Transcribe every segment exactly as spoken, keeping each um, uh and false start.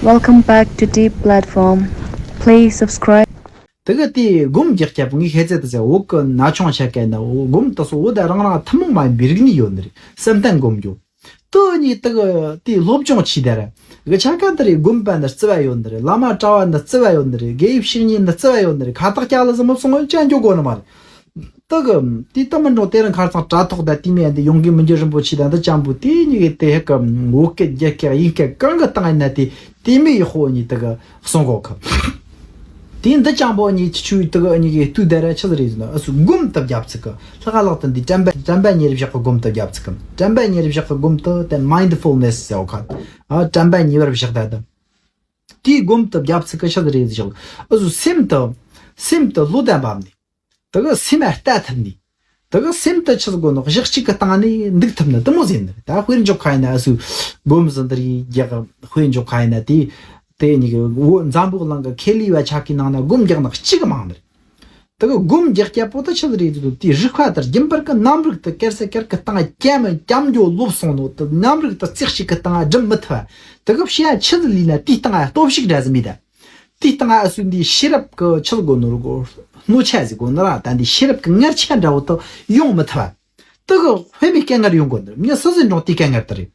Welcome back to Deep Platform. Please subscribe. དེ་གི་དེ་སྒོམ་རྒྱག་རྒྱབ་ངས་ཤེས་ཚད་དུ་ཟེར་འོག་གི་ན་ཆུང་ཆ་ག་ན་སྒོམ་དུ་སོ་འོ་ད་རང་རང་ཐུན་མོང་མ་ཡིན་པའི་རིག་གནས་ཡོད་ནི་རེད། བསམ་གཏན་སྒོམ་རྒྱུ། དུ་གཉིས་དུ་གི་དེ་སློབ་སྦྱོང་བྱས་ད་ར། གི་ཆ་ག་འདི་རེད། དགོན་པ་འདི་རྩི་བ་ཡོད་ནི་རེད། བླ་མ་གྲྭ་བ་འདི་རྩི་བ་ཡོད་ནི་རེད། དགེ་བཤེས་གཉེན་འདི་རྩི་བ་ཡོད་ནི་རེད། ཁ་བཏགས་སྐྱ་ལ་ཟིག་མི་སོང་ཅང་འགྱོ་དགོ་ནི་མ་རེད། དེ་གི་དེ་ལྟ་མི་འགྲོ། དེ་རིང་ཁར་ཚང་དྲ་ཐོག་དང་དེ་མིན་འདི་ཡོང་གི་མི་འགྱུར་རིན་པོ་ཆེ་དང་འདི་ཅང་པོ་དེ་གཉིས་ཀྱི་དེ་ཧེ་གི་བོད་སྐད་རྒྱ་སྐད་དབྱིན་སྐད་གང་གི་སྟེང་ཡིན་ན་དེ་དེ་མི་ཡི་ཧོ་གཉིས་དེ་གི་གསུང་གོ་ཁི། དེ་འདི་ཅང་པོ་གཉིས་ཆུ་དེ་གི་གཉིས་ཀྱི་ལྟོས་དེ་ར་ཆི་ཟིག་རེད་ཟེར་ན་ཨ་སུ་སྒོམ་དུ་རྒྱབ་ཚིག་གི་ལྷག་ལྷག་ཏུ་འདི་དྲན་པ་དྲན་པ་ཉེར་བཞག་གི་སྒོམ་དུ་རྒྱབ་ཚིག་གི་དྲན་པ་ཉེར་བཞག་གི་སྒོམ་དུ་དེ་mindfulness ཟེར་བ་ཁ། ཨ་དྲན་པ་ཉེ་བར་བཞག་ད་དུ། དེའི་སྒོམ་དུ་རྒྱབ་ཚིག་གི་ཆི་ཟིག་རེད་ཟེར་ཞིག་ཨ་སུ་སེམས་དུ་སེམས་དུ་བློ་དང་འབབ་ནས། དེ་གི་སེམས་ལ་ལྟ་ཐུབ་ནས། དེ་གི་སེམས་དུ་ཆི་ཟིག་དགོ་ནོ་གཞི་གཅིག་གི་སྟེང་ནས་འདུག་ཐུབ་ནི་དེ་མོ་ཟེར་ནི་རེད། ད་དཔེར་འཇོག་ཁ་ཡིན་ན་ཨ་སུ་སྒོམ་ཟིན་དུ་རེད་རྒྱག་དཔེར་འཇོག་ཁ་ཡིན་ན་དེ་དེ་གཉིས་ཀྱི་འོ་འཛམ་བུ་གླིང་གི་ཁེ་ལས་བ་ཆ་གི་ནང་ན་སྒོམ་རྒྱག་ནི་གཅིག་གི་མང་ནི་རེད། དེ་གི་སྒོམ་རྒྱག་རྒྱ་པོ་དེ་ཆི་ཟིག་རེད་ཟེར་དུས་དེའི་རིག་པ་དེ་རྒྱུན་པར་གི་རྣམ་རིག་དེ་ཀེར་སེ་ཀེར་གི་སྟེང་ཀྱམ་ཀྱམ་འགྱོ་ལོབ་སོང་ནོ་དེ་རྣམ་རིག་དེ་རྩེག་ཞིག་གི་སྟེང་སྒྲིམ་མི་ཐུབ། དེ་གི་བཤད་ཆི་ཟིག་ལས་ན་དེའི་སྟེང་སྟོབས་ཤིག་འདྲ་ཟིག་མེད་ད། དེའི་སྟེང་ཨ་སུ་འདི་ཤེས་རབ་ཀྱི་ཆི་ཟིག་དགོ་ནོ་རུ་གོ་སྣོ་ཆ་ཟིག་དགོ་ནོ་ར་ད་འདི་ཤེས་རབ་ཀྱི་ངར་ཆ་འདྲ་བོ་དེ་ཡོང་མི་ཐུབ། དེ་གི་དཔེ་མེད་དཀའ་ངལ་ཡོང་དགོ་ནོ་མྱི་སུ་ཟིག་འགྲོ་དེའི་དཀའ་ངལ་དེ་རེད།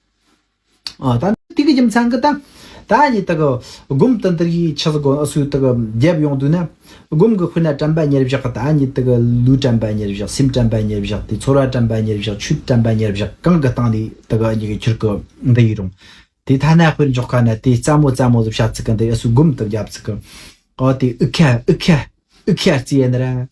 ཨ་ད་དེ་གི་རྒྱུ་མཚན་གི་ད་ད་ནི་དེ་གི་སྒོམ་དེ་འདིར་གི་ཆི་ཟིག་དགོ་ཨ་སུ་དེ་གི་རྒྱབ་ཡོང་དུས་ན་སྒོམ་གི་དཔེར་ན་དྲན་པ་ཉེར་བཞག་གི་ད་ནི་དེ་གི་ལུས་དྲན་པ་ཉེར་བཞག་སེམས་དྲན་པ་ཉེར་བཞག་དེ་ཚོར་བ་དྲན་པ་ཉེར་བཞག་ཆོས་དྲན་པ་ཉེར་བཞག་གང་གི་སྟེང་ནས་དེ་གི་གཉིས་ཀྱི་ཆུར་གི་འདི་ཡི་རུང་། དེ་ཐ་ན་དཔེར་འཇོག་ཁ་ན་དེ་རྩ་མོ་རྩ་མོ་ཟིག་བཤད་ཚིག་གི་འདི་ཨ་སུ་སྒོམ་དུ་རྒྱབ་ཚིག་གི་ཨོ་དེ་ཨུ་ཁ་ཨུ་ཁ་ཨུ་ཁ་རྩི་ཡ་ནི་ར།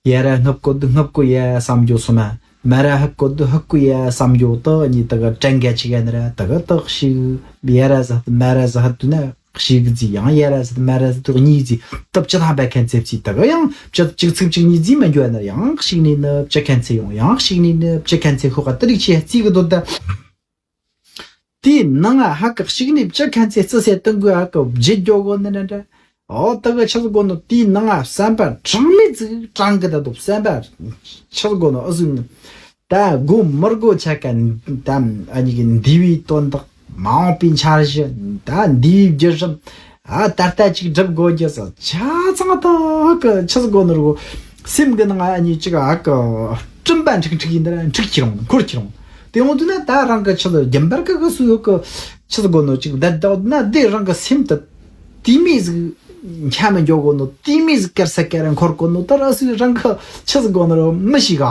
ཡ་ར་སྔུབ་གོ་དུ་སྔུབ་གོ་ཡ་བསམ་རྒྱུ་སོ་མ། མ་ར་ཧུབ་གོ་དུ་ཧུབ་གོ་ཡ་བསམ་རྒྱུ་དུ་གཉིས་དུ་གི་དྲན་ག་ཅིག་ཡ་ནི་ར་དུ་གི་དག་ཞིག་ཡ་ར་ཟ་མ་ར་ཟ་ཧུ་དུ་ན་ཞིག་རྩི་ཡང་ཡ་ར་ཟ་མ་ར་ཟ་དུ་གཉིས་རྩི་དུ་བཅུ་ཐམ་པ་ཁན་ཚེ་རྩི་དུ་གི་ཡང་བཅུ་གཅིག་ཚིག་གཅིག་གཉིས་རྩི་མ་འགྱོ་ཡ་ནི་ཡང་ཞིག་ནི་ནི་བཅུ་ཁན་ཚེ་ཡོང་ཡང་ཞིག་ནི་ནི་བཅུ་ཁན་ཚེ་ཤོག་ག་དུ་རིག་ཆེ་རྩི་གི་དོ་ད། དེའི་ནང་ང་ཧ་གི་གཅིག་ནས་བཅུ་ཁན་ཚེ་རྩི་སེ་ཏུ་གུ་ཧ་གི་བརྗེད་འགྱོ་གོ་ནི་འདྲ་འདྲ། ཨོ་ཏུ་གི་ཆི་ཟིག་གོ་ནི་དེའི་ནང་ང་བསམ་པ་གྲངས་མེད་ཟིག་གྲངས་གི་ད་དུ་བསམ་པ་ཆི་ཟིག་གོ་ནི་ཨུ་ཟུག་ནི། ད་དགོ་མི་དགོ་ཆ་ག་ད་ཨ་ནི་གི་འདས་པའི་དོན་དག་མ་འོངས་པའི་འཆར་གཞི་ད་འདས་པའི་བརྒྱུད་རིམ། ཨ་ད་ལྟ་ཅིག་སྒྲུབ་དགོས་རྒྱུ་ཟེར་ཆ་ཚང་དག་གི་ཆི་ཟིག་དགོས་ནོ་རུ་སེམས་གི་ནང་ཨ་ནི་ཅིག་ཨ་གི་སྤྲིན་པ་འཁྲིག་འཁྲིག་ཡིན་ད་འཁྲིག་ཁྱེར་འོང་འཁོར་ཁྱེར་འོང་། དེ་འོང་དུས་ན་ད་རང་གི་ཆི་ཟིག་རྒྱུན་པར་གི་གི་སུ་ཡོད་གི་ཆི་ཟིག་དགོས་ནོ་ཅིག་བསྡད་བསྡད་ན་དེ་རང་གི་སེམས་དེ་དེ་མི་ཟིག་འཁྱམ་མི་འཇོག་དགོས་ནོ་དེ་མི་ཟིག་ཀེར་ས་ཀེར་འཁོར་དགོས་ནོ་ད་ར་སུ་རང་གི་ཆི་ཟིག་དགོས་ནོ་རུ་མི་ཤེས་ག་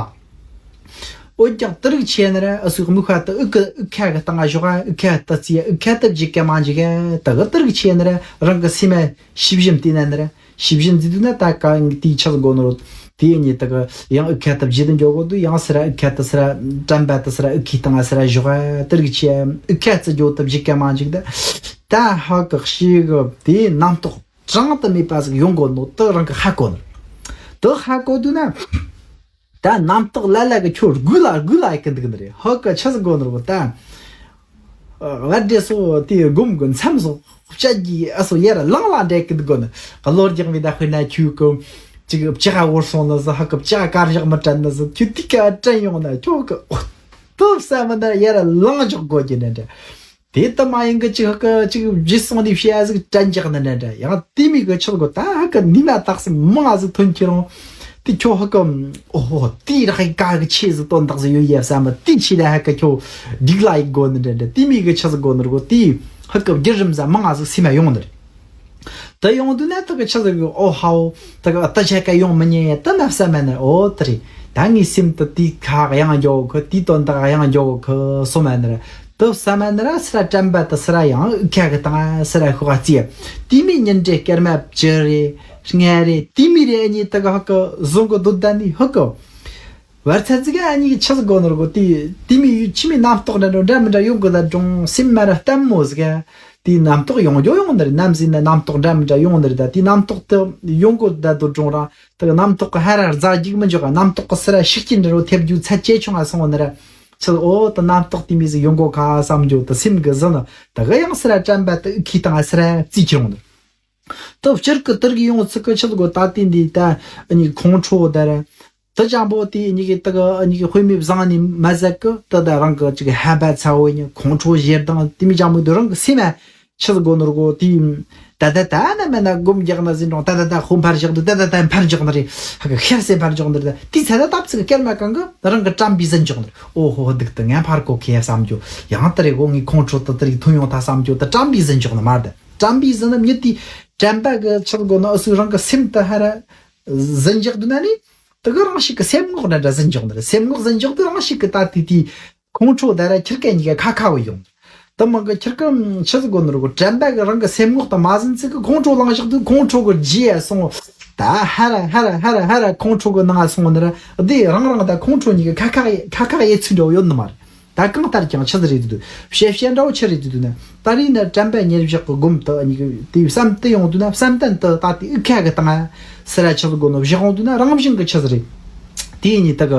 འོ་ཀྱང་དུ་རིག་ཆེ་ན་ར་ཨ་སུ་མིག་ཁ་དུ་ཨུ་ཁ་ཨུ་ཁ་གི་སྟེང་ང་ཞོག་ཨ་ཨུ་ཁ་དུ་ཙི་ཨུ་ཁ་དུ་བརྗེད་ཀ་མ་འཇིག་ག་དུ་གི་དུ་རིག་ཆེ་ན་ར་རང་གི་སེམས་ཤི་བཞིན་དེ་ན་ན་ར་ཤི་བཞིན་ཙི་དུ་ན་ད་ག་དེའི་ཆག་དགོ་ནོ་དེའི་ཉེ་དུ་གི་ཡང་ཨུ་ཁ་དུ་བརྗེད་དུ་འཇོག་གོ་དུ་ཡང་སི་ར་ཨུ་ཁ་དུ་སི་ར་དྲན་པ་དུ་སི་ར་ཨུ་ཁའི་སྟེང་ང་སི་ར་ཞོག་ཨ་དུ་རིག་ཆེ་ཨུ་ཁ་ཙི་འཇོག་དུ་བརྗེད་ཀ་མ་འཇིག་ད་ད་ཧ་གི་ཤི་གི་དེའི་རྣམ་རྟོག་དྲང་དུ་མེད་པ་ཟིག་ཡོང་དགོ་ནོ་དུ་རང་གི་ཧ་གོ་ནོ་དུ་ཧ་གོ་དུ་ན། ད་རྣམ་རྟོག་ལ་ལ་གི་ཁྱོད་དགོས་ལ་དགོས་ལ་ཡི་གི་འདུག་ནི་རེད། ཧོ་གི་ཆི་ཟིག་དགོ་ནི་རེད་གོ་ད། བ་དེ་སོ་དེ་སྒོམ་གི་མཚམས་སོ་བཅད་ཀྱི་ཨ་སོ་ཡར་ལང་ལ་འདྲེ་གི་འདུག་གོ་ནི། གློ་རྒྱག་མི་ད་དཔེར་ན་ཁྱོད་གི་ཅིག་བཅག་བོར་སོང་ནི་ཟི་ཧ་གི་བཅག་དཀར་ཞག་མི་དྲན་ནི་ཟི་ཁྱོད་དེ་ག་དྲན་ཡོང་ན་ཁྱོད་གི་ཨོ་དུ་བསམ་མི་ན་ཡར་ལང་འཇོག་དགོ་གི་ནི་འདྲ། དེ་ལྟ་མ་ཡིན་གི་ཅིག་ཧ་གི་ཅིག་བརྗེད་སོང་ནི་བཤད་ཟིག་དྲན་འཇག་ནི་འདྲ་འདྲ་ཡང་དེ་མི་གི་ཆག་གོ་ད་ཧ་གི་ནི་མ་དག་སི་མང་ཟིག་ཐོན་ཁྱེར་རུང་། དེ་ཁྱོད་ཧ་གི་ཨོ་ཧོ་དེ་ར་ཧ་གི་ག་གི་ཆེ་ཟིག་དོན་དག་ཟིག་ཡོད་ཡ་བསམ་མི་དེ་ཆེ་ལ་ཧ་གི་ཁྱོད་སྒྲིག་ལ་ཡི་གོ་ནི་འདྲ་འདྲ་དེ་མི་གི་ཆག་ཟིག་གོ་ནི་རུ་གོ་དེ་ཧ་གི་བརྒྱུད་རིམ་ཟིག་མང་ཟིག་སེམས་མ་ཡོང་ནི་རེད། ད་ཡོང་དུས་ན་ད་གི་ཆི་ཟིག་གི་ཨོ་ཧའོ་ད་གི་ད་ཆ་ག་ཡོང་མི་ཉན་ཡ་ད་ན་བསམ་མ་ན་ཨོ་ད་རེད། ད་ངའི་སེམས་དུ་དེའི་ཁ་གཡང་འཇོག་གི་དེའི་དོན་དག་གཡང་འཇོག་གི་སོ་མ་ན་ར་དུ་བསམ་མ་ན་ར་སི་ར་དྲན་པ་དུ་སི་ར་ཡང་ཨུ་ཁ་གི་དང་སི་ར་ཤོག་ག་རྩིས་དེ་མི་ཉིན་འདྲེ་སྐར་མ་བཅུ་རེ་ལྔ་རེ་དེ་མི་རེ་གཉིས་ད་གི་ཧ་གི་བཟུང་གི་འདུག་ད་ནི་ཧ་གི་བར་ཚ་ཙི་ག་ཨ་ནི་ཆི་ཟིག་གོ་ནོ་ར་གོ་དེ་དེ་མི་ཡུལ་ཆི་མི་རྣམ་རྟོག་འདྲ་འདྲ་འདྲ་མི་འདྲ་ཡོང་གི་ད་འབྱུང་སེམས་མ་ར་ལྟད་མོ་ཟིག་ག་དེའི་རྣམ་རྟོག་ཡོང་རྒྱུ་ཡོང་ནི་རེད། ནམ་ཟིན་ན་རྣམ་རྟོག་འདྲ་མི་འདྲ་ཡོང་ནི་རེད། ད་དེའི་རྣམ་རྟོག་དེ་ཡོང་གོ་ད་དུ་འབྱུང་ར་དེ་གི་རྣམ་རྟོག་གི་ཧ་ར་རྫ་རྒྱུག་མི་འཇོག་ག་རྣམ་རྟོག་གི་སི་ར་ཤུགས་ཀྱིས་འདྲ་རོ་ཐེབས་རྒྱུ་ཚད་ཇེ་ཆུང་ང་སོང་ནི་ར་ཆི་ཨོ་ད་རྣམ་རྟོག་དེ་མི་ཟིག་ཡོང་གོ་ག་བསམ་རྒྱུ་ད་སེམས་གི་ཟིན་ནི་ད་གི་ཡང་སི་ར་དྲན་པ་ད་ཨུ་ཁའི་སྟེང་ང་སི་ར་རྩིས་ཁྱེར་ཡོང་ནི་རེད། ད་སྤྱིར་གི་དེར་གི་ཡོང་ཚིག་གི་ཆི་ལ་གོ་ད་དེ་འདི་ད་ཨ་ནི་ཁོང་ཁྲོ་ད་ར་ད་ཅང་པོ་དེ་ཨ་ནི་གི་ད་གི་ཨ་ནི་གི་དཔེ་མེད་བཟང་ནི་མ་ཟད་གི་ད་ད་རང་གི་ཅིག་ཧ་བ་ཚ་བོ་ནི་ཁོང་ཁྲོ་ཞེ་སྡང་དེ་མི་ཅང་མི་འདུག་རང་གི་སེམས་ ཆི་ཟིག་གོ་ནོར་གོ་དེ། ད་ད་ད་ན་མ་ན་སྒོམ་རྒྱག་ན་ཟིན་རུང་། ད་ད་ད་ཧོ་འཕར་བཞག་འདུག་ད་ད་ད་འཕར་འཇོག་ནི་རེད། ཧ་གི་ཤར་སེ་འཕར་འཇོག་ནི་རེད། དེ་ཚ་ད་ད་ཚིག་སྐར་མ་གང་གི་རང་གི་དྲན་པའི་ཟིན་འཇོག་ནི་རེད། ཨོ་ཧོ་ཧོ་སྡུག་ཏུ་ངས་འཕར་གོ་ཁེ་བསམ་རྒྱུ། ཡང་ད་རེ་གོ་ངའི་ཁོང་ཁྲོ་ད་ད་རིག་ཐོན་ཡོང་ད་བསམ་རྒྱུ་ད་དྲན་པའི་ཟིན་འཇོག་ནི་མ་རེད། དྲན་པའི་ཟིན་ནི་མྱི་དེ་དྲན་པ་གི་ཆི་ཟིག་གོ་ནོ་ཨུ་སུ་རང་གི་སེམས་དུ་ཧ་ར་ཟིན་འཇོག་འདུག་ན་ནི། དེ་གི་རང་ཞིག་གི་སེམས་ངོགས་འདྲ་འདྲ་ཟིན་འཇོག་ནི་རེད། སེམས་ངོགས་ཟིན་འཇོག་དུས་རང་ཞིག་གི་ད་དེ་དེ་ཁོང་ཁྲོ་ད་ར་ཁྱེར་ཀ་གཉིས་ཀ་ཁ་ཁ་བུ་ཡོང་། དེ་མིན་གི་ཁྱེར་ཀ་ཆི་ཟིག་གོ་ནི་རེད་གོ་དྲན་པ་གི་རང་གི་སེམས་ངོགས་དང་མ་ཟིན་ཚིག་གི་ཁོང་ཁྲོ་ལངས་བཞག་དུས་ཁོང་ཁྲོ་གི་རྗེས་སོང་། ད་ཧ་ར་ཧ་ར་ཧ་ར་ཧ་ར་ཁོང་ཁྲོ་གི་ནང་སོང་ནི་ར་དེ་རང་རང་ད་ཁོང་ཁྲོ་གཉིས་ཀ་ཁ་ཁ་ཁ་ཁ་ཡེ་ཚུལ་འདྲ་བོ་ཡོད་ནི་མ་རེད། ད་གང་ལྟར་ཀྱང་ཆི་ཟིག་རེད་འདུག་བཤད་བཤད་འདྲ་བོ་ཆི་རེད་འདུག་ན། ད་རེས་ན་དྲན་པ་ཉེར་བཞག་གི་སྒོམ་དུ་གཉིས་ཀ་དེ་བསམ་དུ་ཡོང་དུས་ན། བསམ་གཏན་དུ་ད་དེ་ཨུ་ཁ་གི་སྟེང་སི་ར་ཆི་ཟིག་གོ་ནོ་བཞག་འོང་དུས་ན། རང་བཞིན་གི་ཆི་ཟིག་རེད། དེ་གཉིས་དག་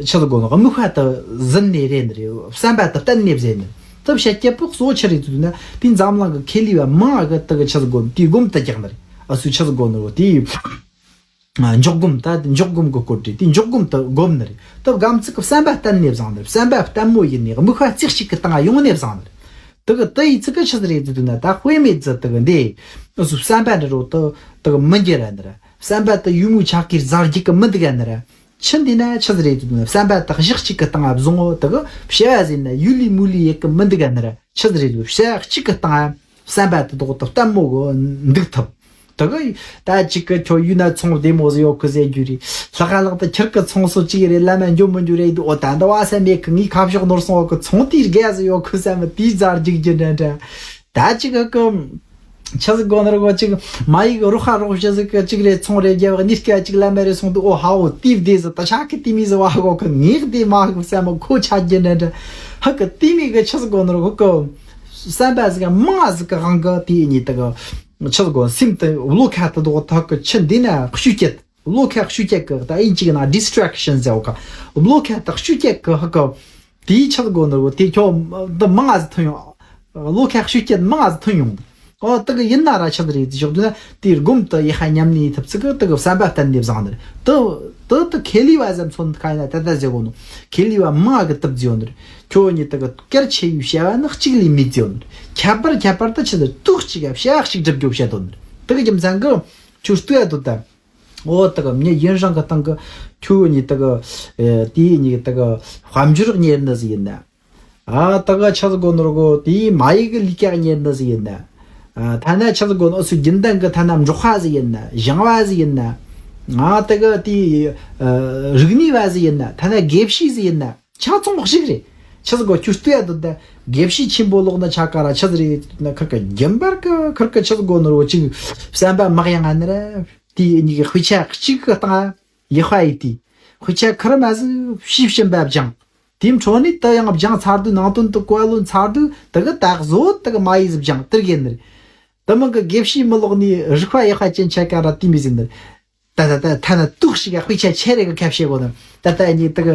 གི་ཆི་ཟིག་གོ་ནོ་དམིགས་པ་དུ་ཟིན་ནས་རེད་ནི་རེད། བསམ་པ་དུ་གཏན་ནས་ཟེར་ནི། དུ་བཤད་སྐྱེ་པོ་གཙོ་ཆི་རེད་འདུག་ན། དེ་འཛམ་གླིང་གི་ཁེ་ལས་བ་མང་གི་དག་གི་ཆི་ཟིག་གོ་ནོ་དེ་སྒོམ་དུ་རྒྱག་ནི་རེད། ཨུ་སུ་ཆི་ཟིག་གོ་ནོ་དེ། འཇོག་སྒོམ། ད་འཇོག་སྒོམ་གི་སྐོར་བྲིས་ཏེ་འཇོག་སྒོམ་དུ་སྒོམ་ནི་རེད། ད་སྒོམ་ཚིག་གི་བསམ་པ་གཏན་ནས་བཟང་ནི་རེད། བསམ་པ་ལྟད་མོ་ཡིན་ནས་དམིགས་པ་རྩེ་གཅིག་གི་སྟེང་ཡོང་ནས་བཟང་ནི་རེད། དེ་གི་དེ་ཡི་ཚིག་གི་ཆི་ཟིག་རེད་ཟེར་དུས་ན། ད་དཔེ་མེད་ཟིག་དེ་གི་འདི་སུ་བསམ་པ་འདི་རོ་དེ་དེ་གི་མི་འགྱུར་ར་ནི་རེད། བསམ་པ་དེ་ཡུ་མུ་ཆག་གིར་ཟ་རྒྱུག་གི་མི་འདུག་ག་ནི་རེད། ཆི་འདི་ན་ཆི་ཟིག་རེད་ཟེར་དུས་ན། བསམ་པ་དེ་གཞི་གཅིག་གི་སྟེང་བཟུང་ངོ་། དེ་གི་བྱ་བ་ཟིན་ན་ཡུ་ལི་མུ་ལི་ཡེ་གི་མི་འདུག་ག་ནི་རེད། ཆི་ཟིག་རེད་ཟེར་དུས་བྱ་བ་གཅིག་གི་སྟེང་བསམ་པ་དེ་དོག་ཏུ་ལྟད་མོ་གི་འདུག་ཐུབ། དེ་གི་ད་ཅིག་གི་ཁྱོད་ཡུལ་ན་ཚོང་བདེ་མོ་ཟིག་ཡོད་གི་ཟེར་རྒྱུ་རེད། ལྷག་ལྷག་ཏུ་ཁྱེར་གི་ཚོང་སོ་གཅིག་རེད། ལམ་མ་འཇོམས་མི་འཇུ་རེད་འདུག་ཨོ་ད་འདི་བ་ས་མེད་གི། ངའི་ཁ་ཕྱོགས་ནོར་སོང་བ་གི། ཚོང་དེའི་རྒྱ་ཟིག་ཡོད་གི་བསམ་དེའི་རྫར་རྒྱུག་རྒྱུ་འདྲ་འདྲ། ད་ཅིག་གི་གི་ཆི་ཟིག་གོ་ནོར་གོ་ཅིག་མ་ཡིག་རོགས་ཁ་རོགས་ཞི་ཟིག་གི་ཅིག་རེད། ཚོང་རེད་རྒྱབ་གཉིས་ཀ་ཅིག་ལམ་མ་རེད་སོང་དུས། ཨོ་ཧ་འོ་དེ་བདེ་ཟིག་ད་ཆ་གི་དེ་མི་ཟིག་བ་གོ་གི། ངས་བདེ་མ་གི་བསམ་མ་ཁོ་ཆ་རྒྱུ་འདྲ་འདྲ། ཧ་གི་དེ་མི་གི་ཆི་ཟིག་གོ་ནོར་གོ་གི། བསམ་པ་ཟིག་མང་ཟིག་གི་དབང་གི་དེ་གཉིས་དག་གི་ཆི་ཟིག་གོ་སེམས་དེ་བློ་ཁ་དེ་དོག་ཐག་གི་ཆི་འདི་ན་བཤུ་སྐྱེད། བློ་ཁ་བཤུ་སྐྱེད་གི་ད་ཨིན་ཅིག་ན་distraction ཟེར་བ་གི། བློ་ཁ་དེ་བཤུ་སྐྱེད་གི་ཧ་གི་དེའི་ཆི་ཟིག་གོ་ནོར་གོ་དེ་ཁྱོད་འདི་མང་ཟིག་ཐོན་ཡོང་། བློ་ཁ་བཤུ་སྐྱེད་མང་ཟིག་ཐོན་ཡོང་། ཨོ་དེ་གི་ཡིན་ན་ར་ཆི་ཟིག་རེད་ཟེར་ཞོག་དུས་ན། དེའི་སྒོམ་དུ་ཡེ་ཧ་མཉམ་ནི་ཐུབ་ཚིག་གི་དེ་གི་བསམ་པ་གཏན་ནས་བཟང་ནི་རེད། དེ་དེ་དེ་ཁེ་ལས་བ་ཟེར་མཚོན་ཁ་ཡིན་ན་ད་ད་ཟེར་གོ་ནོ། ཁེ་ལས་བ་མང་གི་དུབ་ཟེར་ཡོད་ནི་རེད། ཁྱོད་གཉིས་དེ་གི་གལ་ཆེ་བའི་བྱ་བ་ནི་གཅིག་ལས་མེད་ཟེར་ཡོད་ནི་རེད། ཁྱད་པར་ཁྱད་པར་དུ་ཆི་ཟིག་དུག་གཅིག་ག་བྱ་བ་གཅིག་སྒྲུབ་རྒྱུ་བཤད་དོ་ནི་རེད། དེ་གི་རྒྱུ་མཚན་གི་ཁྱོད་ལྟོས་ཡ་དོ་ད། ཨོ་དེ་གི་མྱི་ཡུན་རིང་གི་སྟེང་གི་ཁྱོད་གཉིས་དེ་གི་ཨེ་དེའི་གཉིས་དེ་གི་དཔལ་འབྱོར་གཉེར་ནི་ཟིག་ཡིན་ན། ཨ་ད་ག་ཆི་ཟིག་གོ་ནོར་གོ་དེའི་མ་ཡིག་གི་ལས་ཀ་གཉེར་ནི་ཟིག་ཡིན་ན། ཨ་ཐ་ན་ཆི་ཟིག་གོ་ནོ་སུ་རྒྱུན་ལྡན་གི་ཐ་ན་འབྲོག་པ་ཟིག་ཡིན་ན། ཞིང་པ་ཟིག་ཡིན་ན། ཨ་དེ་གི་དེའི་ཨ་རིག་གནས་པ་ཟིག་ཡིན་ན། ཐ་ན་དགེ་བཤེས་ཟིག་ཡིན་ན། ཆ་ཚང་ཞིག་རེད། ཆི་ཟིག་གོ་ཁྱོད་ལྟོས་ཡ་དོ་ད། དགེ་བཤེས་ཆེན་པོ་ལོག་ན་ཆ་ག་ར་ཆི་ཟིག་རེད་ན། ཁིར་གི་རྒྱུན་པར་གི་ཁིར་གི་ཆི་ཟིག་གོ་ནོར་གོ་ཅིག་བསམ་པ་མག་ཡང་ང་ནི་ར། དེའི་གཉིས་ཀྱི་དཔེ་ཆ་གཅིག་གི་སྟེང་ཡེ་ཧ་ཡེ་དེ། དཔེ་ཆ་ཁིར་མ་ཟིག་ཤེས་བཞིན་པ་སྦྱང་། དེའི་འཕྲོ་ནས་དེ་ཡང་སྦྱང་ཚར་དུས། ནང་དོན་དུ་གོ་ལོན་ཚར་དུས། དེ་གི་ད་གཟོད་དེ་གི་མ་ཡིག་ཟིག་སྦྱང་། དེ་གི་ནི་རེད། དེ་མིན་གི་དགེ་བཤེས་མི་ལོག་ནི་རིག་པ་ཡག་པ་ཅན་ཆ་ག་ར་དེ་མི་ཟིག་ནི་རེད། ད་ད་ད་ཐ་ན་དུག་ཞིག་ག་དཔེ་ཆ་ཆེ་རེ་གི་ཁ་བཤད་གོ་ནི། ད་ད་གཉིས་དེ་གི་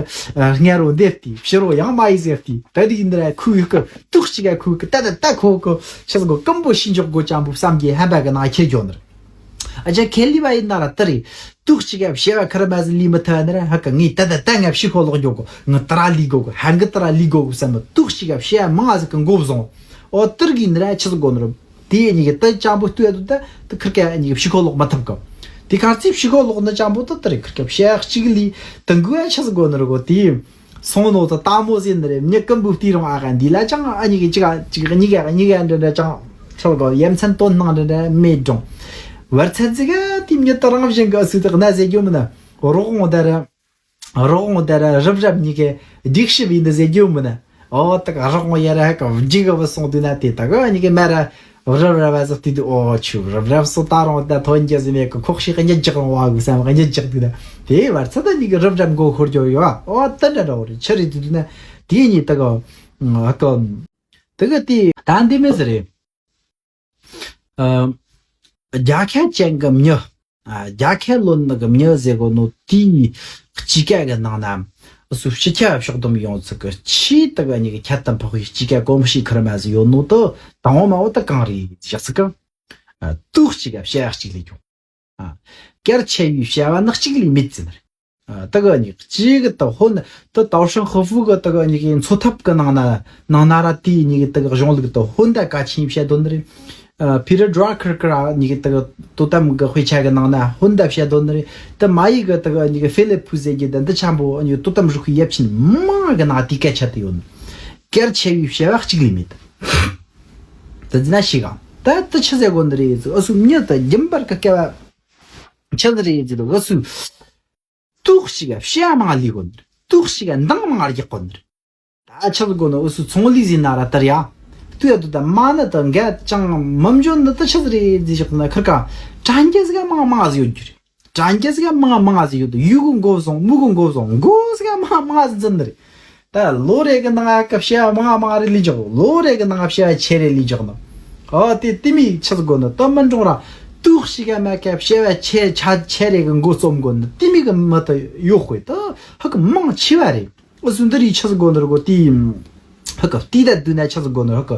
སྔ་རོ་འདེབས་ཏེ་ཕྱི་རོ་ཡང་མ་ཡིག་ཟེར་ཏེ། ད་དེ་གི་འདི་ར་ཁུ་ཡི་གི་དུག་ཞིག་ག་ཁུ་གི་ད་ད་ད་ཁོ་གི་ཆི་ཟིག་གོ་ཀམ་པོ་ཤི་འཇོག་གོ་ཅམ་པོ་བསམ་གྱི་ཧམ་པ་གི་ནང་ཁྱེར་འགྱོ་ནི་རེད། ཨ་ཅག་ཁེ་ལས་པ་ཡིན་ན་ར་དེ་རེད། དུག་ཅིག་ག་བྱ་བ་ཁེར་མ་ཟིག་ལས་མི་ཐུབ་ནི་ར། ཧ་གི་ངས་ད་ད་ད་ང་ཕྱི་ཁོ་ལོག་འགྱོ་གོ། ང་ད་ར་ལས་དགོ་གོ། ཧ་གི་ད་ར་ལས་དགོ་གོ་བསམ་མི། དུག་ཅིག་ག་བྱ་བ་མང་ཟིག་གི་མགོ་བཟུང་། ཨོ་དེར་གི་ནི་ར་ཆི་ཟིག་གོ་ནི་ར། དེ་གཉིས་ཀྱི་ད་ཅང་པོ་ལྟོས་ཡ་དུ་ད་དེ་ཁེར་ག་གཉིས་ཀྱི་ཕྱི་ཁོ་ལོག་མ་ཐུབ་གོ། དེ་ཁར་ཚིག་ཕྱི་ཁོ་ལོག་ནི་ཅང་པོ་ད་དེ་རེད། ཁེར་ག་བྱ་བ་གཅིག་ལས་དེ་འགུལ་བ་ཆི་ཟིག་གོ་ནི་ར་གོ། དེ་སོང་ནོ་ད་ལྟ་མོ་ཟིན་ནི་རེད། མྱི་ཀུན་པོ་དེ་རང་ཨ་ག་འདི་ལ་ཅང་ཨ་གཉིས་ཀྱི་གཅིག་ག་གཅིག་གཉིས་ག་གཉིས་ག་འདྲ་འདྲ་ཅང་ཆོག་གོ། ཡ་མཚན་དོན་སྣང་འདྲ་འདྲ་མེད་འགྲོ། བར་ཚད་ཟིག་ག་དེ་མྱི་ད་རང་བཞིན་གི་སུ་དག་ན་ཟེར་རྒྱུ་མིན་ན། རོགས་འོང་ད་ར། རོགས་འོང་ད་ར་རབ་རབ་གཉིས་ཀ་སྒྲིག་ཞིབ་ཡིན་ད་ཟེར་རྒྱུ་མིན་ན། ཨོ་ད་ག་རོགས་འོང་ཡ་ར་ཧ་ག་འཇིག་ག་བུད་སོང་དུས་ན། དེ་ད་ག་གཉིས་ཀ་མ་ར་རབ་རབ་བ་ཟིག་དུས་དུ། ཨོ་ཆུ་རབ་རབ་སོ་ད་རུང་ད་ཐོན་རྒྱུ་ཟིག་མེད་གི། ཁོག་ཤིག་གཉིད་རྒྱག་རུང་བ་གི་བསམ་གཉིད་རྒྱག་དུས་ན། དེ་བར་ཚད་ད་གཉིས་ཀ་རབ་རབ་མགོ་འཁོར་རྒྱུ་ཡོད་ཨ། ཨོ་ད་འདྲ་འདྲ་བོ་རེད། ཆི་རེད་དུས་དུས་ན། དེ་གཉིས་ད་ག་ཧ་ག་ད་ག་དེ་ད་འདི་མེད་ཟེར་རེད། ཨ། རྒྱལ་ཁ་ཅན་གྱི་མྱི། ཨ། རྒྱལ་ཁ་ལོན་ནི་གི་མྱི་ཟེར་གོ་ནོ་དེའི་སྤྱི་སྐད་གི་ནང་ན། སུ་སྤྱི་ཁྱབ་ཕྱོགས་བསྡོམས་ཡོང་ཚུལ་གི་ཆེས་དག་གཉིས་ཀྱི་ཁྱད་དུ་འཕགས་པའི་སྤྱི་སྐད་གོམས་གཤིས་ཁེར་མ་ཟིག་ཡོད་ནོ་དེ་དང་པོ་མ་བོ་དེ་གང་རེད་ཟེར་ཚིག་གི། ཨ། དུག་ཅིག་ག་བྱ་བ་གཅིག་ལས་ཀྱང་། ཨ། གལ་ཆེ་བའི་བྱ་བ་ནི་གཅིག་ལས་མེད་ཟེར་ནི་རེད། ཨ། དེ་གི་ནི་གཅིག་གི་དེ་ཧོན་དེ་ཏའོ་ཧྲང་ཧེ་ཧྥུ་གི་དེ་གི་ནི་གི་འཚོ་ཐབས་གི་ནང་ན་ནང་ན་ར་དེའི་ནི་གི་དེ་གི་གཞུང་ལུགས་དེ་ཧོན་དེ་གལ་ཆེན་བཤད་དོན་རེད། ཨ། Peter Drucker གི་ར་ནི་གི་དེ་གི་དོ་དམ་གི་དཔེ་ཆ་གི་ནང་ན་ཧོན་དེ་བཤད་དོན་རེད། དེ་མ་ཡིག་གི་དེ་གི་ནི་གི་ཧྥི་ལིབ་ཕུ་ཟེར་གི་དེ་འདི་ཆེན་པོ་ནི་དོ་དམ་རིག་པའི་ཡབ་ཆེན་མང་གི་ནང་དེ་སྐད་ཆ་དེ་ཡོད། གལ་ཆེ་བའི་བྱ་བ་གཅིག་ལས་མེད། དེ་ཟེར་ན་ཤི་གང་ད་དེ་ཆི་ཟེར་དགོས་ནི་རེད། ཨུ་སུ་མྱི་དེ་རྒྱུན་པར་གི་སྐལ་བ་ཆི་ཟེར་རེད་ཟེར། ཨུ་སུ། ཏོག་ཞིག་ག་བཤད་མང་ལས་གོ་ནི། ཏོག་ཞིག་ག་འདང་མང་རྒྱག་གོ་ནི། ད་ཆི་ཟིག་གོ་ནི་ཨུ་སུ་ཚོང་ལས་ཟིན་ན་ར་ལྟར་ཡ། ལྟོས་ཡ་དུ་ད་མ་ནི་ད་འགའ་ཅང་མི་འཇོན་ནི་ད་ཆི་ཟིག་རེད་ཟེར་ཞོག་ན་ཁིར་ཀ་དྲན་རྒྱ་ཟིག་ག་མང་མང་ཟིག་ཡོད་རྒྱུ་རེད། དྲན་རྒྱ་ཟིག་ག་མང་མང་ཟིག་ཡོད་དུ་ཡུ་གུ་མགོ་བཟུང་མུ་གུ་མགོ་བཟུང་མགོ་ཟིག་ག་མང་མང་ཟིག་འཛིན་ནི་རེད། ད་ལོ་རེ་གི་ནང་ང་སྐབས་བཤད་མང་མང་རེ་ལས་འཇོག་ལོ་རེ་གི་ནང་ང་བཤད་ཆེ་རེ་ལས་འཇོག་ནི། ཨོ་དེ་དེ་མི་ཆི་ཟིག་གོ་ནི་ད་མི་འགྲོ་ར་ཏོག་ཞིག་ག་མ་སྐབས་བཤད་ཆེ་ཆ་ཆེ་རེ་གི་མགོ་རྩོམ་གོ་ནི་དེ་མི་གི་མི་ད་ཡོད་དཔེ་ད་ཧ་གི་མང་ཆེ་བ་རེད། ཨུ་སུ་འདི་རི་ཆི་ཟིག་གོ་ནི་ར་གོ་དེ་ཧ་གི་དེ་ད་དུ་ན་ཆི་ཟིག་གོ་ནི་ཧ་གི་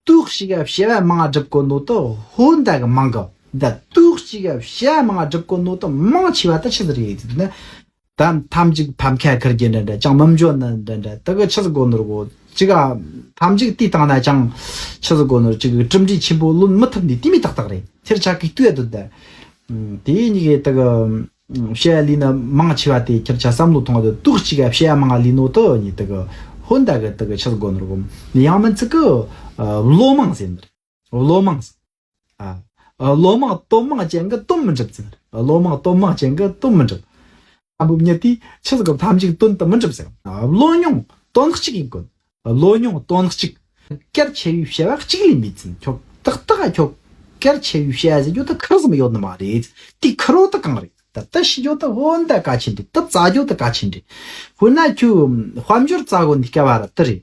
ཏོག་ཞིག་ག་བྱ་བ་མང་སྒྲུབ་གོ་ནོ་ད་ཧོན་དེ་གི་མང་གི་ད་ཏོག་ཞིག་ག་བྱ་བ་མང་སྒྲུབ་གོ་ནོ་ད་མང་ཆེ་བ་ད་ཆི་ཟིག་རེད་ཟེར་ན། ད་ཐམས་ཅད་ཕམ་ཁ་ཁུར་གྱི་འདྲ་འདྲ་ཅང་མི་འཇོན་ནི་འདྲ་འདྲ་དེ་གི་ཆི་ཟིག་གོ་ནོ་ར་གོ་ཅི་ག་ཐམས་ཅད་དེ་བཏང་ན་ཅང་ཆི་ཟིག་གོ་ནོ་ཅི་གི་གྲུབ་འབྲས་ཆེན་པོ་ལོན་མི་ཐུབ་ནི་དེ་མི་ཏག་ཏག་རེད། ཐེར་ཆ་གི་ལྟོས་ཡ་དུ་ད་དེ་གཉིས་གི་དེ་གི་བཤད་ལས་ན་མང་ཆེ་བ་དེ་ཁྱེར་ཆ་བསམ་བློ་ཐོངས་དུ་ཏོག་ཅིག་ག་བཤད་མང་ལས་ནོ་དུ་ནི་དེ་གི་ཧོན་དེ་གི་དེ་གི་ཆི་ཟིག་གོ་ནོ་ར་གོ་ནི་ཡང་མིན་ཚིག་གི་བློ་མང་ཟེར་ནི་རེད། བློ་མང་ཟེར། ཨ། བློ་མང་དོན་མང་ཅན་གི་དོན་མི་འགྲུབ་ཟེར་ནི་རེད། བློ་མང་དོན་མང་ཅན་གི་དོན་མི་འགྲུབ། ཨ་འབུམ་ཉིད་དེ་ཆི་ཟིག་གི་ཐམས་ཅད་དོན་དུ་མི་འགྲུབ་ཟེར། ཨ། བློ་ཉུང་དོན་གཅིག་ཡིན་དགོས། བློ་ཉུང་དོན་གཅིག་གལ་ཆེ་བའི་བྱ་བ་གཅིག་ལས་མེད་ཟིན་ཁྱོད་ཏག་ཏག་ཁྱོད་གལ་ཆེ་བའི་བྱ་བ་ཟེར་རྒྱུ་ད་ཁུར་ཙམ་ཡོད་ནི་མ་རེད། དེ་ཁུར་བོ་ད་གང་རེད། ད་ད་ཤི་རྒྱུ་ད་ཧོན་ད་གལ་ཆེན་རེད། ད་བཙལ་རྒྱུ་ད་གལ་ཆེན་རེད། དཔེར་ན་ཁྱོད་དཔལ་འབྱོར་བཙལ་དགོས་ནི་སྐལ་བ་ར་དེ་རེད།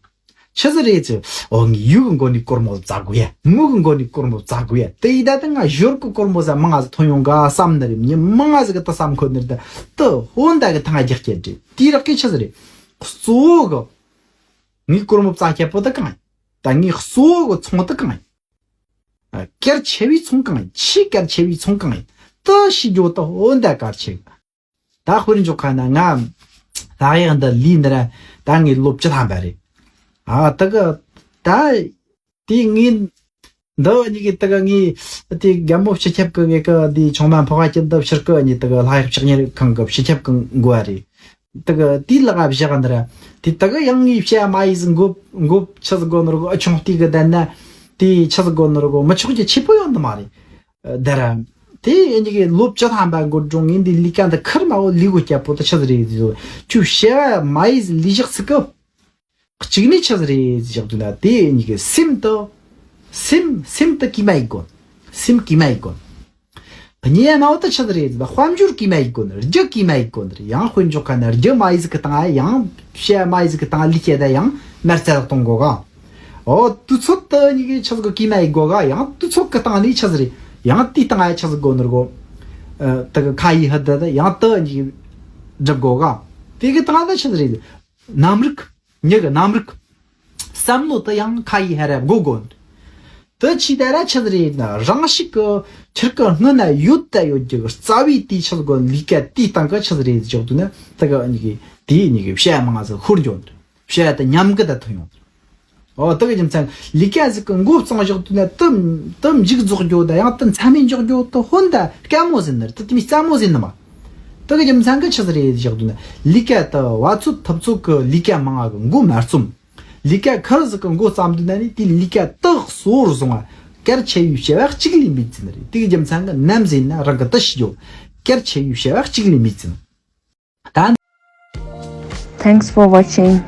ཆི་ཟིག་རེད་ཟེར། ཨོ་ངས་ཡུ་གི་མགོ་ནས་སྒོར་མོ་བཙལ་དགོས་ཡ། མུ་གི་མགོ་ནས་སྒོར་མོ་བཙལ་དགོས་ཡ། དེ་ཡི་ད་ད་ང་ཞོར་གི་སྒོར་མོ་ཟ་མང་ང་ཟིག་ཐོན་ཡོང་ག་བསམ་ནི་རེད། མྱི་མང་ང་ཟིག་གི་ད་བསམ་ཁོ་ནི་རེད། ད་ད་ཧོན་ད་གི་ཐང་རྒྱག་སྐྱེ་རེད། དེའི་རག་གི་ཆི་ཟིག་རེད། གཙོ་བོ་གི་ངས་སྒོར་མོ་བཙལ་སྐྱེ་པོ་ད་གང་ཡིན། ད་ངས་གཙོ་བོ་གི་ཚོང་ད་གང་ཡིན། ཨ། གལ་ཆེ་བའི་ཚོང་གང་ཡིན། ཆེས་གལ་ཆེ་བའི་ཚོང་གང་ཡིན། ད་ཤི་རྒྱུ་ད་ཧོན་ད་གལ་ཆེ་གི། ད་དཔེར་འཇོག་ཁ་ན་ང་ད་ཡག་འདི་ལས་འདི་ར་ད་ངའི་ལོ་བཅུ་ཐམ་པ་རེད། ཨ། ད་གི་ད་དེ་ངའི་འདི་གཉིས་ཀྱི་ད་གི་ངའི་དེ་རྒན་པོ་སྤྱི་ཁྱབ་ཀྱི་ངེད་ཀྱི་དེ་ཆུང་མ་འཕགས་པ་སྤྱི་འདི་ཕྱིར་ཀི་གཉིས་ད་གི་ལྷ་ཡག་ཕྱག་གཉེར་ཁང་གི་སྤྱི་ཁྱབ་ཀྱི་འགོ་བ་རེད། ད་གི་དེ་ལ་ག་བཞག་འདི་ར་དེ་ད་གི་ཡང་ངའི་བཤད་མ་ཡིས་འགོ་འགོ་ཆི་ཟིག་གོ་ནོ་ར་གོ་ཨ་ཆུང་དེ་གི་ད་ན་དེ་ཆི་ཟིག་གོ་ནོ་ར་གོ་མི་ཆོག་རྒྱུ་ཆེ་པོ་ཡོད་ནི་མ་རེད། ད་ར། དེ་ཡིན་གྱི་ལོ་བཅུ་ཐམ་པ་འགོར་འགྲོ་ངས་འདི་ལས་ཀ་འདི་ཁུར་མ་འོ་ལས་གོ་སྐྱ་པོ་ད་ཆི་ཟིག་རེད་ཟེར། ཁྱོད་བཤད་མ་ཡིས་ལས་ཞག་ཚིག་གི་གཅིག་ནི་ཆི་ཟིག་རེད་ཟེར་འདུག་ན་དེ་ཡིན་གྱི་སེམས་དུ། སེམས་སེམས་དུ་ཀྱི་མ་ཡིག་གོ། སེམས་ཀྱི་མ་ཡིག་གོ། གཉིས་མ་འོ་ད་ཆི་ཟིག་རེད་ཟེར་དཔལ་འབྱོར་ཀྱི་མ་ཡིག་གོ་ནི་རྒྱུ་ཀྱི་མ་ཡིག་གོ་ནི་ཡང་དཔེར་འཇོག་ཁ་ན་རྒྱུ་མ་ཡིས་གི་བཏང་ཡང་བཤད་མ་ཡིས་གི་བཏང་ལས་ཀྱི་ད་ཡང་མར་རྩ་གཏོང་གོ་ག་ཨོ་དུས་ཚོད་དུ་གཉིས་ཀྱི་ཆི་ཟིག་གི་ཀྱི་མ་ཡི་གོ་ག་ཡང་དུས་ཚོད་ཀྱི་སྟེང་ནས་ཆི་ཟིག་རེད། ཡང་དེའི་སྟེང་ཡ་ཆི་ཟིག་གོ་ནོར་གོ་ཨ། དེ་གི་ཁ་ཡི་ཧི་དི་དི་ཡང་དུ་གཉིས་སྒྲུབ་གོ་ག་དེ་གི་སྟེང་ད་ཆི་ཟིག་རེད། རྣམ་རིག་མྱི་གི་རྣམ་རིག་བསམ་བློ་དུ་ཡང་ཁ་ཡི་ཧ་ར་གོ་གོ་དུ་ཆི་དེ་ར་ཆི་ཟིག་རེད་ན་རང་ཞིག་གི་ཁྱིར་གི་སྔོན་ན་ཡོད་ད་ཡོད་རྒྱུ་གི་རྩ་བའི་དེའི་ཆི་ཟིག་གོ་ལས་ཀ་དེའི་སྟེང་གི་ཆི་ཟིག་རེད་ཟེར་འདུག་ན་དེ་གི་གཉིས་ཀྱི་དེའི་གཉིས་ཀྱི་བཤད་མང་ཟིག་ཤོར་འགྱོ་འདུག་བཤད་དུ་ཉམས་གི་ད་ཐོན་ཡོང་། ཨོ་དེ་གི་རྒྱུ་མཚན་ལས་ཀ་ཟིག་གི་འགོ་བཙོང་བཞག་དུས་ན་དུ་དུ་མཇུག་རྫོགས་རྒྱུ་ད་ཡང་དུ་མཚམས་མེད་འཇོག་རྒྱུ་དུ་ཧོན་ད་དཀའ་མོ་ཟིན་ནི་དུ་དེ་མི་རྩ་མོ་ཟིན་ནི་མ། དེ་གི་རྒྱུ་མཚན་གི་ཆི་ཟིག་རེད་བཞག་དུས་ན་ལས་ཀ་དུ་བ་ཚོད་ཐུབ་ཚོད་གི་ལས་ཀ་མང་ང་གི་འགོ་མ་རྩོམ། ལས་ཀ་ཁུར་ཟིག་གི་འགོ་བརྩམས་དུས་ན་ནི་དེ་ལས་ཀ་དག་གཙོ་བོར་བཟུང་བ་གལ་ཆེ་བའི་བྱ་བ་གཅིག་ལས་མེད་ཟིན་ནི་རེད། དེ་གི་རྒྱུ་མཚན་གི་ནམ་ཟིན་ན་རང་གི་དུ་ཤི་རྒྱུ་གལ་ཆེ་བའི་བྱ་བ་གཅིག་ལས་མེད་ཟིན། ད། Thanks for watching.